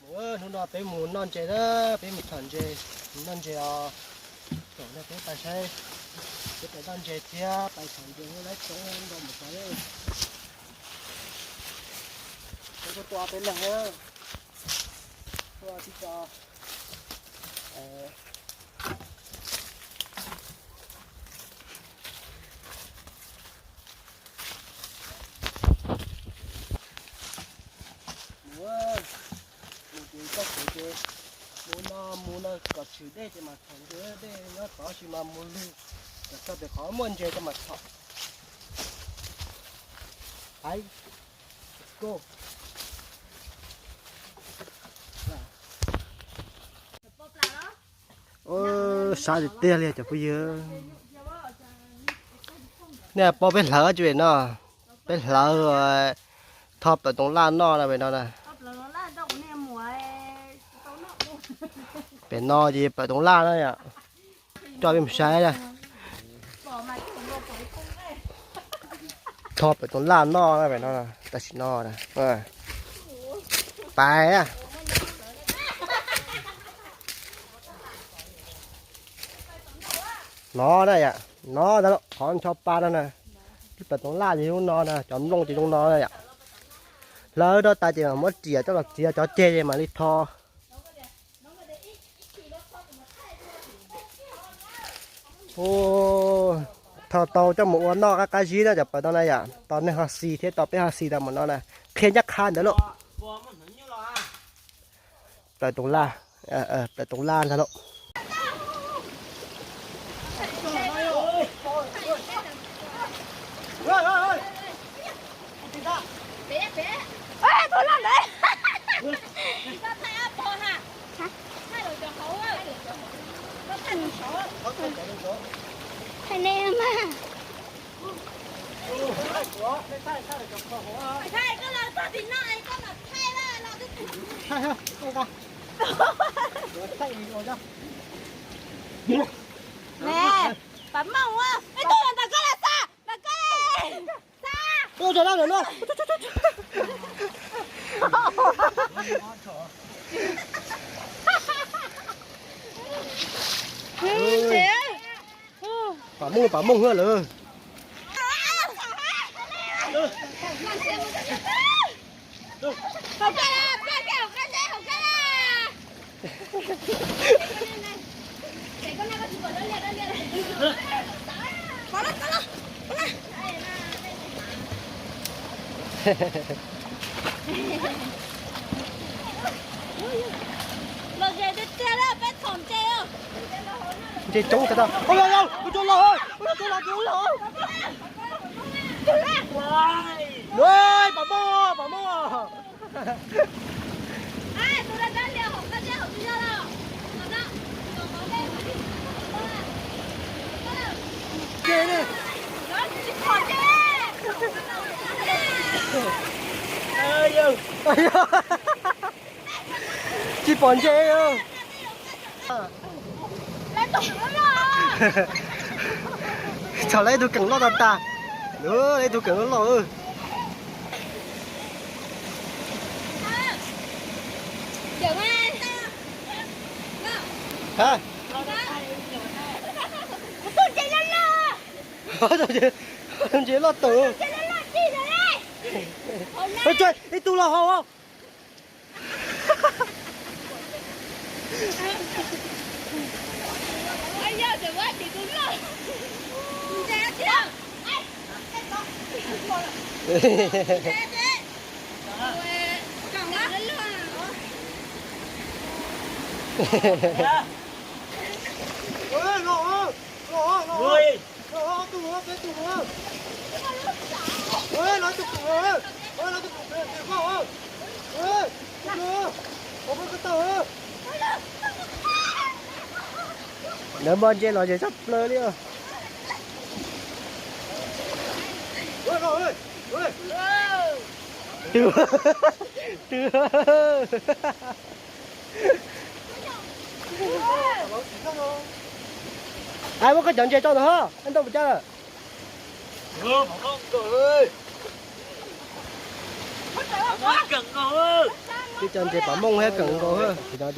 Hnub no peb mus noj ntses na, peb mus txhom ntses, mus noj ntses os. Thaum no peb pais saib, peb pais noj ntses thiab pais txhom ntses, lawv tseem nkaus mus tod. Peb tuaj peb leeg na, tuaj tib co. Mus, mus ces txoj kev ces mus no mus no kom tshwm dej ces mas txhom ntses, dej nyob tod sis mas mus lug kom txog pem qhov muaj ntses ces mas txhom. Let's go. Sab tiag tiag li cov phooj ywg. Nej paub peb hlawv tsis pem no, peb hlawv tho plaws toov laj noj no pem no na. Pem no ces plaws toov laj na yom. Coj peb mus saib na. Tho plaws toov laj noj na pem no, tam sim no na. Pais na. No na yom, no ntag, qhov ncho pa no na. Ib plaws toov laj ces zoo no na, cov nplooj ces zoo no na yom. Hlawv rau tas ces muab riam coj los txiav cov ceg ces mam li tho. Tho tau coj mus ua noj qab qab zib na cov pawg no na yom, tos neeg ho xis thiab tos peb ho xis tau mus no na. Qhia ncaj qha ntawd lauj. Plaws toov laj, plaws toov laj ntag lauj. Thaij nej mas. Nè, Pam Mooj, ib tug ntawm koj los xa, ntawm koj, xa. Pam Mooj, Pam Mooj lawm. Los ze tiag tiag lawm, peb txhom ntses. Ntses coob tag. Ua los, ua los, ua los, ua los. Pam Mooj, Pam Mooj. Tsis pom ntses. Txhom lawv ib tug keem loj tag tag. Lawv ib tug keem loj loj. Ntses loj tawm. Ib tug los haus. Lawv npog ntses los ces tshaj plaws li os. Twb, twb. Ai, muab koj cov ntses tso ntawd ho, ntau pes tsawg. Tib co ntses pam mooj thiab keem nkaus. Tsis tau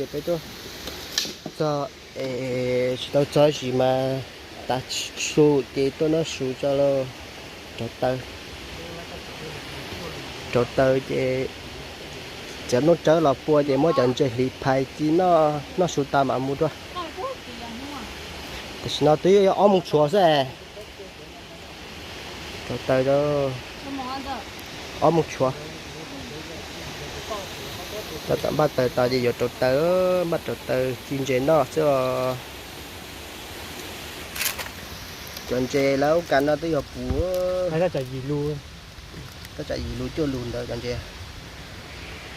txog, es tsis tau txog tsis mas tav su ces tuaj noj su tso lauj. Rauv taws, rauv taws ces txiav nplooj tsawb los pua ces muab cov ntses hliv phais ci noj, noj su tas mam mus dua. Tam sim no twb yog ob moos tshuav xwb. Rauv taws, ob moos tshuav. Tab tom npaj taws tas ces yuav rauv taws, npaj rauv taws ci ntses noj xwb os. Cov ntses lawv ua kas no twb yog puv, tab tsam yim lus cuaj lus ntawd cov ntses.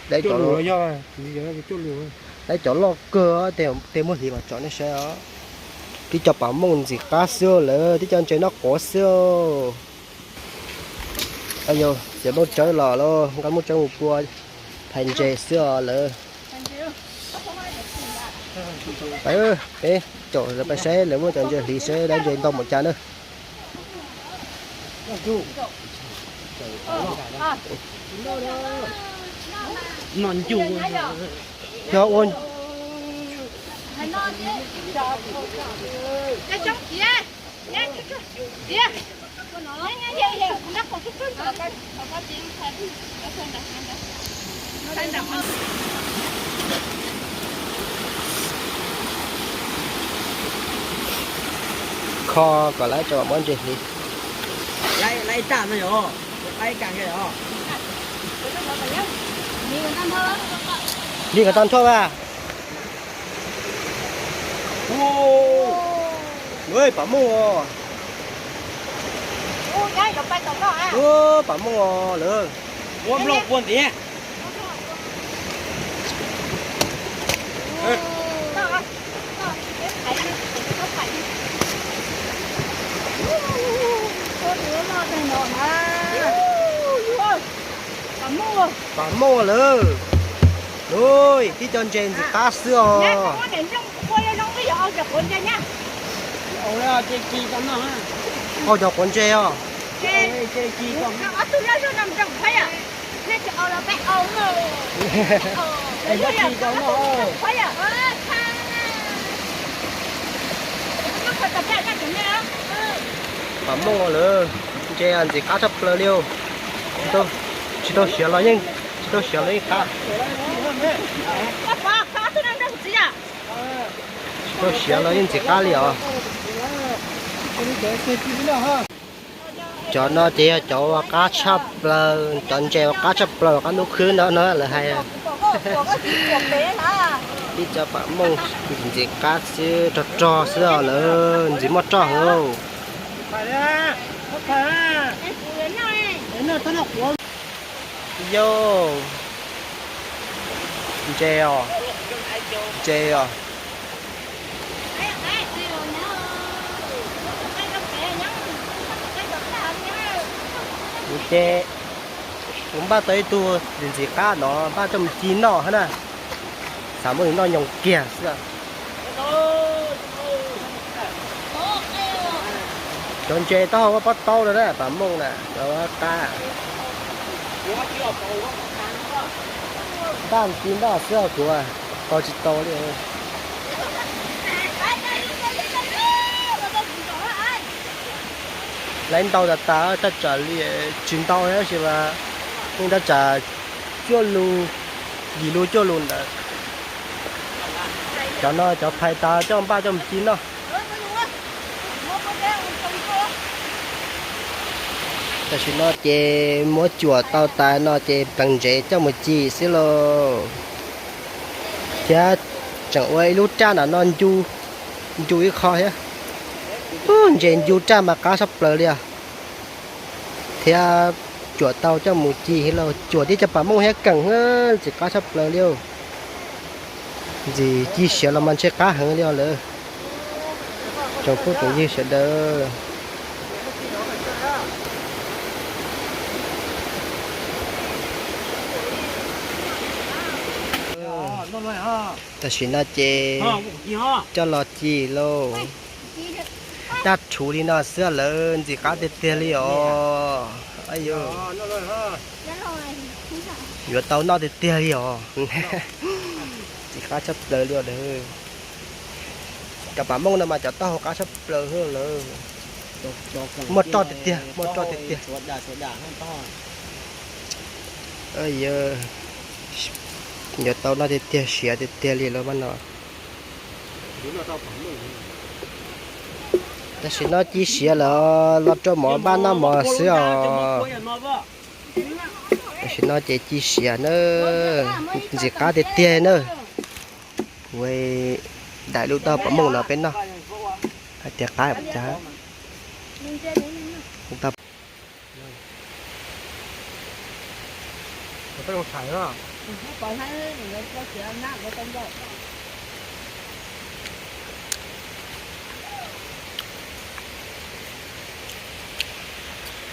Dab cov loj kawg, tej muab hliv mas tsom nej saib os. Tib co pam mooj ntxim qab xwb lawm, tib co ntses noj quav xwb. Yog txiav nplooj tsawb los lauj, nqa nplooj tsawb mus pua phais ntses xwb os lawm. Peb caum lawv pais saib lawv muab cov ntses hliv saib dab ntses ntau npaum cas na. Yog ua Kho kom lawv tso mam muab ntses hliv. Li kom tau nrho mas. Pam mooj os. Pam mooj os lawm. Pam mooj lawm. Tib co ntses ntxim qab xwb os. Au cov quav ntses os. Pam mooj lawm, ntses ntxim qab tshaj plaws li. Tsis tau siav los yeej, tsis tau siav los yeej qab. Tsis tau siav los yeej ntxim qab li os. Cov no ces yog cov uas qab tshaj plaws, cov ntses uas qab tshaj plaws qab hnub khwb no no lawv hais. Ib co pam mooj ntxim qab xwb, rog rog xwb os lawm, ntxim muaj roj heev. Yog ntses os, ntses os. Kuv ces kuv npaj tau ib tug ntxim qab no npaj coj mus ci noj hab na. Xav muab nws noj nyoos kiag xwb. Cov ntses taub hau muaj pob taub no na, pam mooj na, cov qab. Npaj ci noj xwb kuv, tau tsis tau li. Lawv ntau tas tas, thaj tsam li tsis ntau tab sis mas yeej thaj tsam cuaj lus, yim lus cuaj lus ntawd. Cov no cov phais tas coj npaj coj mus ci noj. Tam sim no ces muab cuam tau tas no ces pleev ntsev coj mus ci xwb lauj. Thiab tseem ua ib lub raj nram no ncu, ncu ib qho thiab. Ntses ncu raj mas qab tshaj plaws li os. Thiab cuam tau coj mus ci lauj, cuam tib co pam mooj thiab keem, ntxim qab tshaj plaws li. Ntxim ci siav los mas ntshe qab heev li os lawm. Tsoom phooj tsoom ywg sawv daws, tam sim no ces coj los ci lauj. Daj rhuv li no xwb lawm, ntxim qab tiag tiag li os. Yuav tau noj tiag tiag li os. Ntxim qab tshaj plaws li os. Cov pam mooj no mas cov taub hau qab tshaj plaws lawm. Muaj roj tiag tiag, muaj roj tiag tiag. Yuav tau noj tiag tiag, siav tiag tiag li lawm mas no. Tam sim no ci siav lawm, los rau mov npaj noj mov xwb os. Tam sim no ces ci siav na, ntxim qab tiag tiag na. Kuv daim lub taub hau pam mooj no peb noj, hais tias qab cas.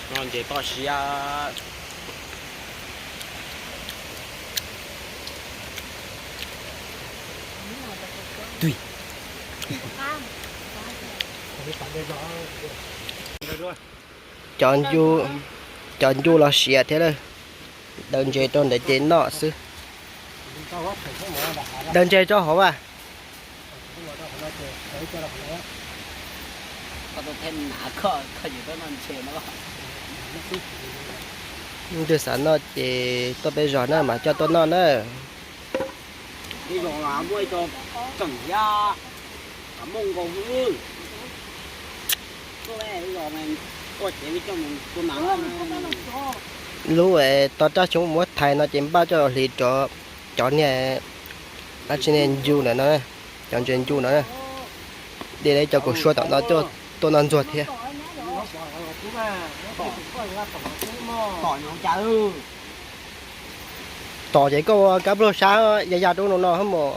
No ntses toj siab. Cov ncu, cov ncu los siav thiab lawm. Daws ntses rau ntawd ces noj xwb. Daws ntses rau hauv as. Twb xav noj ces tuaj peb zos na mas coj tuaj noj na. Lub tog raj xyoob muab thaiv no ces npaj coj los hliv rau cov niag, dab tsi niag ncu ntawm no, cov ntses ncu no. De cov kaum suab tom no tuaj noj ntxuag thiab. Tom ces koj ua kab pluag sab ya ya rau no no hab mus.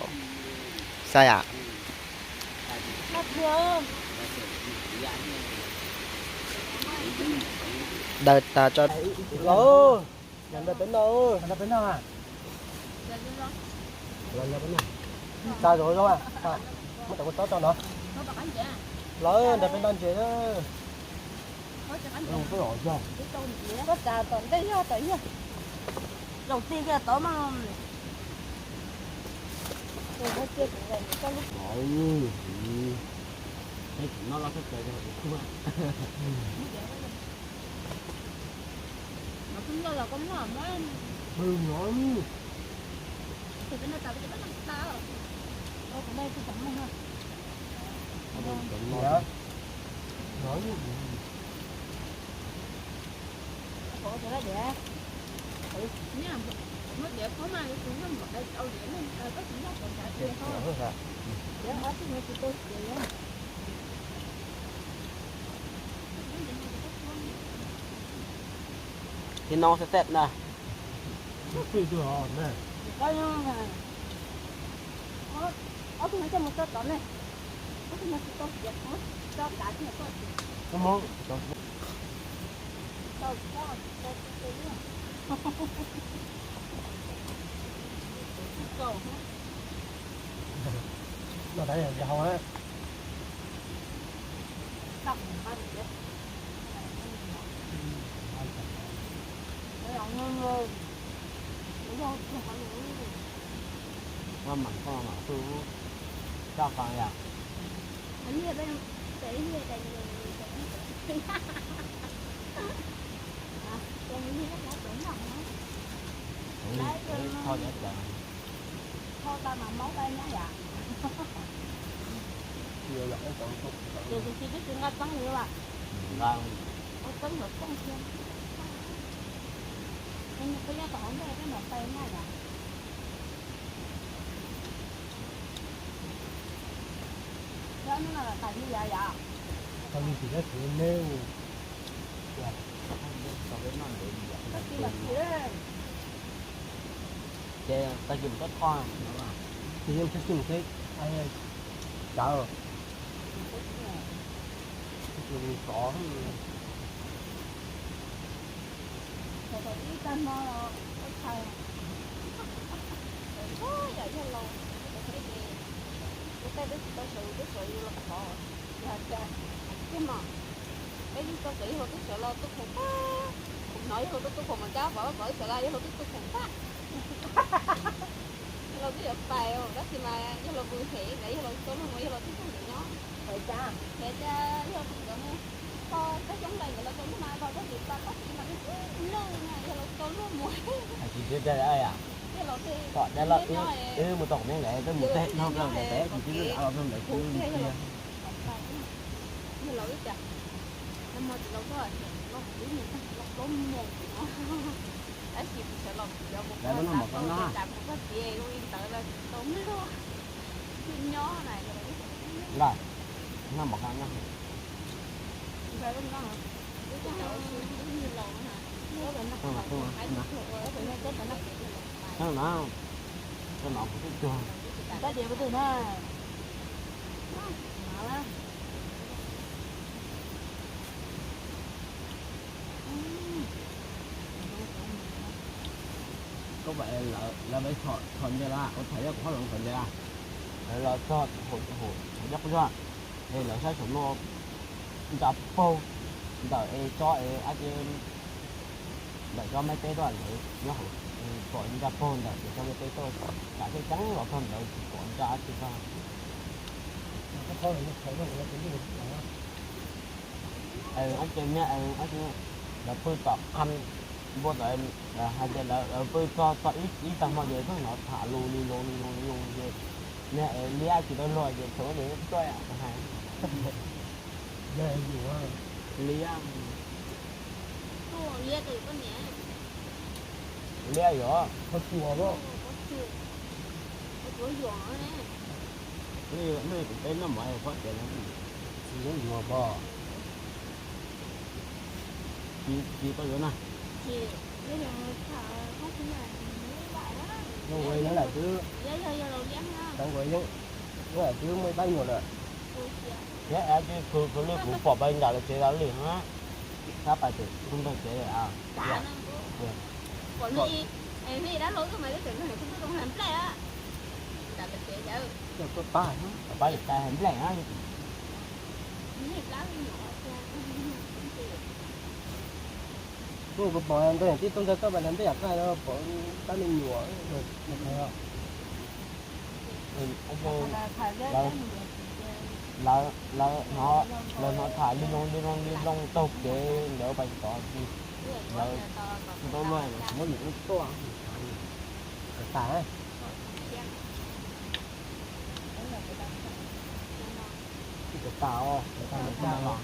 Xav yam. Daws tas tso. Los, los nrog peb noj. Los nrog peb noj. Tsa zov zov, muab cov kua txob tso no. Los nrog peb noj ntses. Koj tsa tom ntej yog tom yog. Zaum tij kiag tod mas. Thiab no xav teb na. Tsis tsis twb tsis nqa txeeb li as. Ua txeeb lawm kooj thiab. Peb nyob tom hauv ntej peb nrog tais noj yom. Hnub no tais li yam yom. Tau li tsis dab tsi neb. Ces tag kis mus txob thoj, ces yeej txhob txwm seb cav, txhob txwm sov. Thaum ib tag hmo los ua tshais, thaum yam yog laus, thaum peb ces ua tej peb tsis tau sawv, peb sawv yus los qhov, yog hais tias tiag mas peb yeej tau sawv yog hluas tub sawv los tuaj khoom tag, khoom hnov yog hluas tub tuaj khoom mas cab pov pov ib sawv los yog hluas tub tuaj khoom tag. Yog los twb yuav pais, tab sis mas yog los pw hem ntawd, yog los tau luag mus, yog los twb txog ntawm nyob. Pais cas? Pais tias yog nkawd mus txog teb xyoob lawm, nkawd los tau luag mas los txog tim pas txog tid mas twb lwj na, yog los tau luag mus. Hais tsis txiv tiag, yog los twb tom dab los wb mus tau qhov me ntawd, twb mus teg dhau plaws ntawd, tsis txiv lwj los txog ntawd kuv tiag. Yog los wb tias, no mo tsis los koj, los kuv mus tag los plaub moos no. Tab sis kuv sawv los kuv cov mus koj tas tau, cas kuv koj tias zoo li ntawd los tsis tau luag. Nyob na, noj mov qab noj. Noj no, noj no kuv twb cuag. Koj pom lawv, lawv thom ntses los, ua thaum yog kuv hab los thom ntses, lawv los txog hauv, hauv nyob qub zog, es lawv saib saum no nra paug ntawm es tsob es dab tsi, ntawm tsob me teb tuaj ntawd nyob hauv, pom nra paug ntawm es tsob me teb tuaj, tsam thiaj ceeb los txog ntawd tsis pom nra dab tsi tag. Dab tsi niag, lawv pw tom qha npua tom, hais tias lawv pw txog txog ib tag hmo ces pheej hnov tham lus li lus li lus li lus ces niag es liab tsis tau luag ces thaum ntawd tuaj hais liab, liab yog nej kuv peb noj mov pob tias tsis yuav yuav pob, tsis tau yuav na. Zoo nkaus li nyob nram twb, zoo nkaus li nyob nram twb muaj ib pab nyuam lawm. Thiab dab tsi, kuv, kuv lwj kuv pom pais nram lawv tsev tas li na. Sab pais pem ntug tsev, pab, pab pais hais nplej na. Kuv pom ntawd tib tug ntawd tuaj pais ntawd ntej yam koj pom pab me nyuam. Lawv, lawv hnov, lawv hnov tham li loo li loo li loo taug kev ntawd pais tod, lawv tsis tau luag, muab nws tuaj. Tag, tsis tau tas os, tsis tau tas os.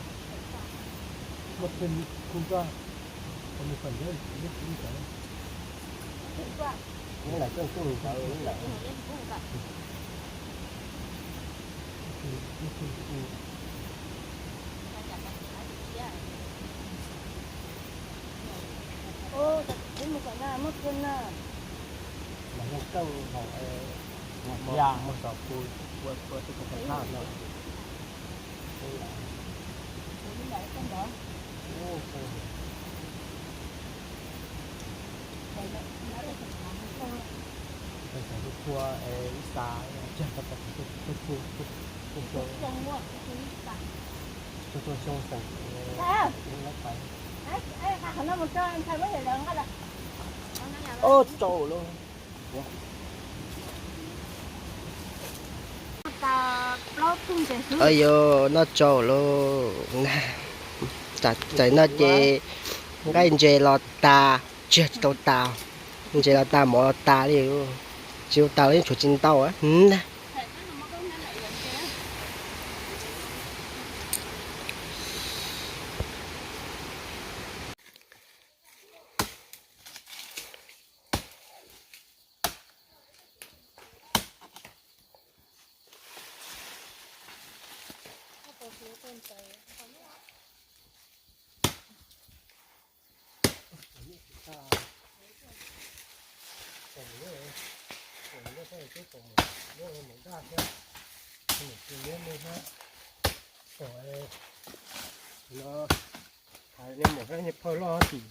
Muab khub, khub tuaj, kom nws kom ntawd, neb lam tuaj ntuj ntawd lawm. Mus kom na, muab khub na. Mas yog koj hom, muag tau khub, ua ua tus koj tau thaj no. Tus xeem tus khua ib xav tsag tau tus xeem tus khua, tus xeem tus khua xyoo xeem lawv pais. Ob tsaus lawm. Yog noj tsaus lawm. Txais no ces nqaij ntses los tas, tsiag tsis tau tas, ntses los tas, mov los tas li, tsis tau tas los yeej tshuav tsis ntau na. Thaiv nej muam thiab niag phauj loj tim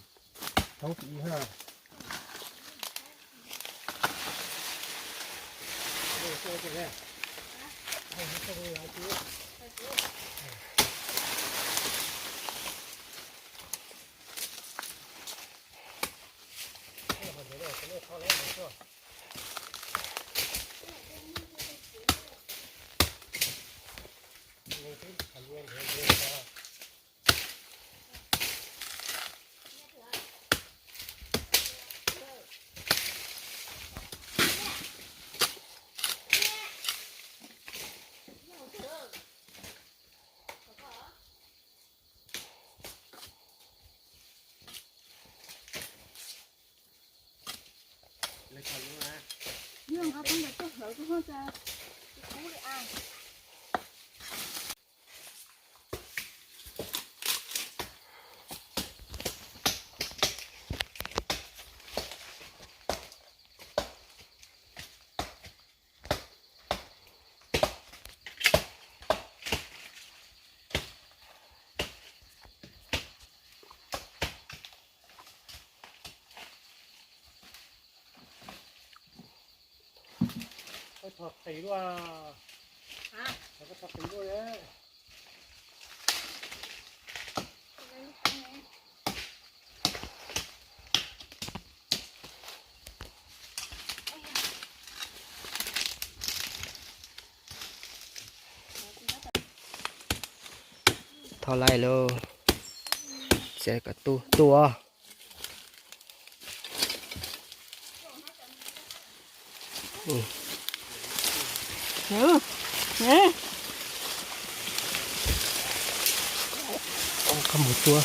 thoob tim ha. Koj thov qis luaj. Koj thov qis luaj. Thov laij lauj. Txiav kom tu tu os. Koj mus tua.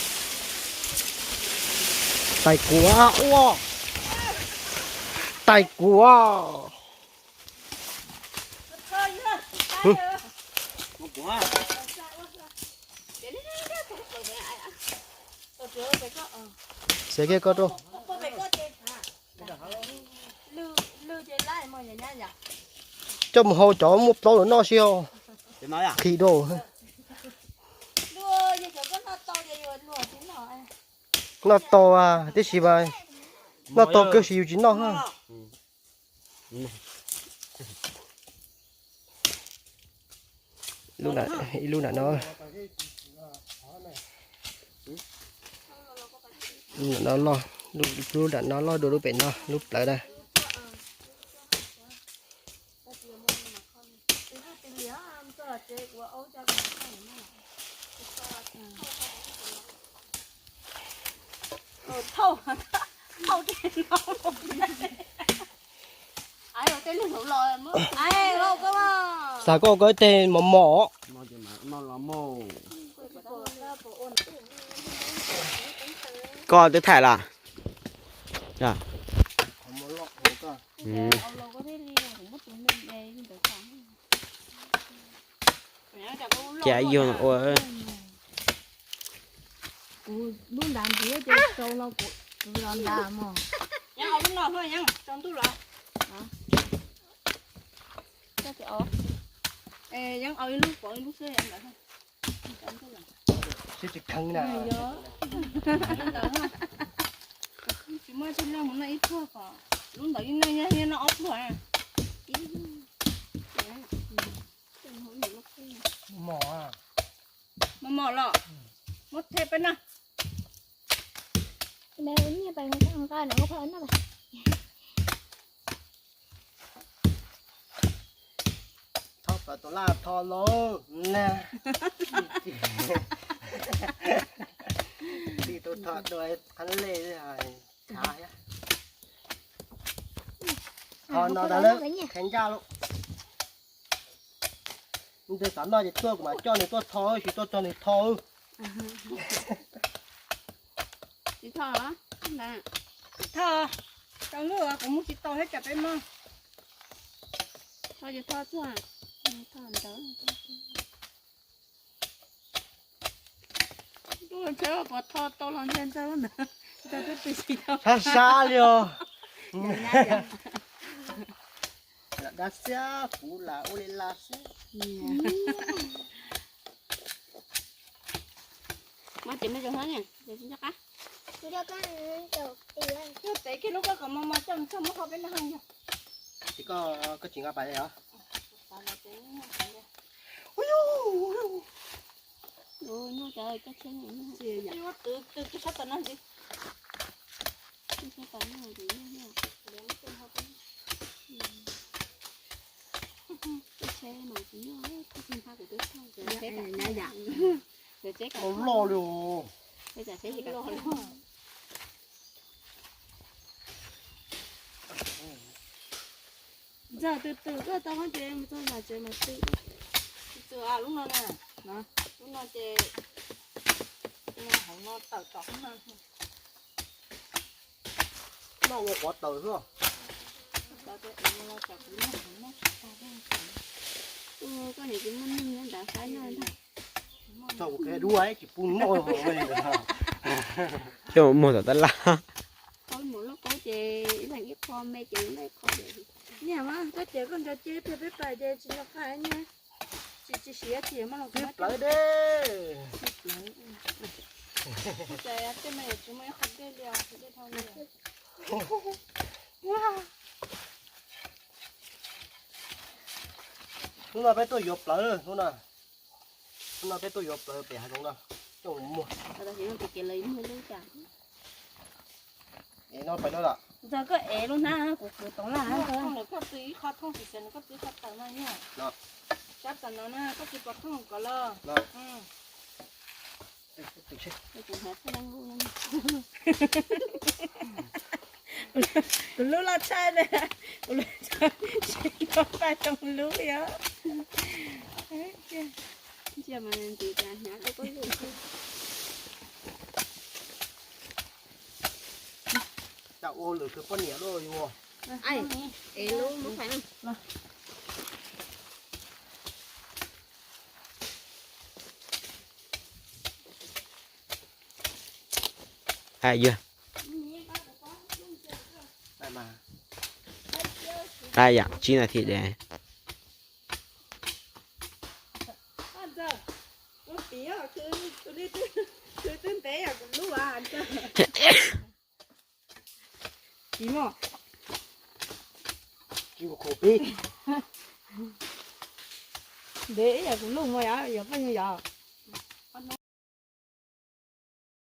Tais kuv ua. Tais kuv. Xav kiag koj rau. Coj mus hau cov muaj plaub los noj xwb os. Qhis rau. Noj tau tiam sis mas noj tau kawg sis yus tsis noj. Ib lub nram no, lub nram no loj, lub nram no loj dua lub pem no, lub plawv na. Xav koj koj tej mos mos. Koj twb thaij los? Cia yog ua. Kuv lub nrad ntxiv ces rau los kuv los nrad mog. Yeej, au lub no hlo yeej tsaus ntuj los. Yeej, au ib lub pov ib lub xwb ntawd. Tsis muaj tsis loj mus noj ib pluag kom lub ntawd ib noj nyob noj ob pluag. Mos mos los muab thiaj peb noj. Thov pawg tus laj thov lauj na. Li tus thov dua qhab lej khav thiab. Thov no tas lawm, khav ncaj lauj. Nws xav noj ces tuaj kuv mam coj nws tuaj thov, tsis tuaj tso nws thov. Tsis thov los? Thov, tsaus ntuj kuv mus tsis tau thiab tsam peb mog. Thov ces thov tsuag, thov ntawd. Sab sab li os. Lam dab xiab kuv lam ua li laj xwb. Ces koj, koj tsis nqa pas li os. Loj li os. Ntxawm, twm twm koj tau hov ces mus txog nram tsev mas twm. Twm, lub no na, lub no ces hauv no tawm tom no. Noj ua qhuav taws xwb. Koj niam tsis muaj neeg nyob nrad saib noj ntag. Txog kuv qhia dua tsis pub noj. Coj muag tom tab laj. Qhov mus lub qub ces ib leeg ib qho me ces ib leeg ib qho. Niam mas koj ces koj nco ceb pliag peb pais ces tsis nco qab niam. Tsis, tsis siav ces mas los plawv de. Tej me tsis muaj ib qho dej li os, dej dhau li. Hnub no peb tuaj yuav plawv, hnub no, hnub no peb tuaj yuav plawv pem hav zoov no, coj mus muag. Tam sim no ces lawv muag lub cas. Es no pais no lawm. Ntxawg, koj ev lub hnab kuv kwv toov laj. Thooj lawm koj tw ib qho thooj, tsis xav nws koj tw ib qho tawm mas niam. Sab tom no na koj tsis pom thooj kom los. Kuv lub loj tshaj na, kuv lub tshaj, tsis nco paj too lub yom. Ntsia mas ntxiv cas hnyav koj koj lub. Cas ua lwm tus poj niam luaj yus. Ev lub muab fais na. Yog, qab yam tsib nas this dev. Tsis muaj. Tsis muaj khoom pib. Ntev ib yam kuv lub mas yog, yog poj niam yog.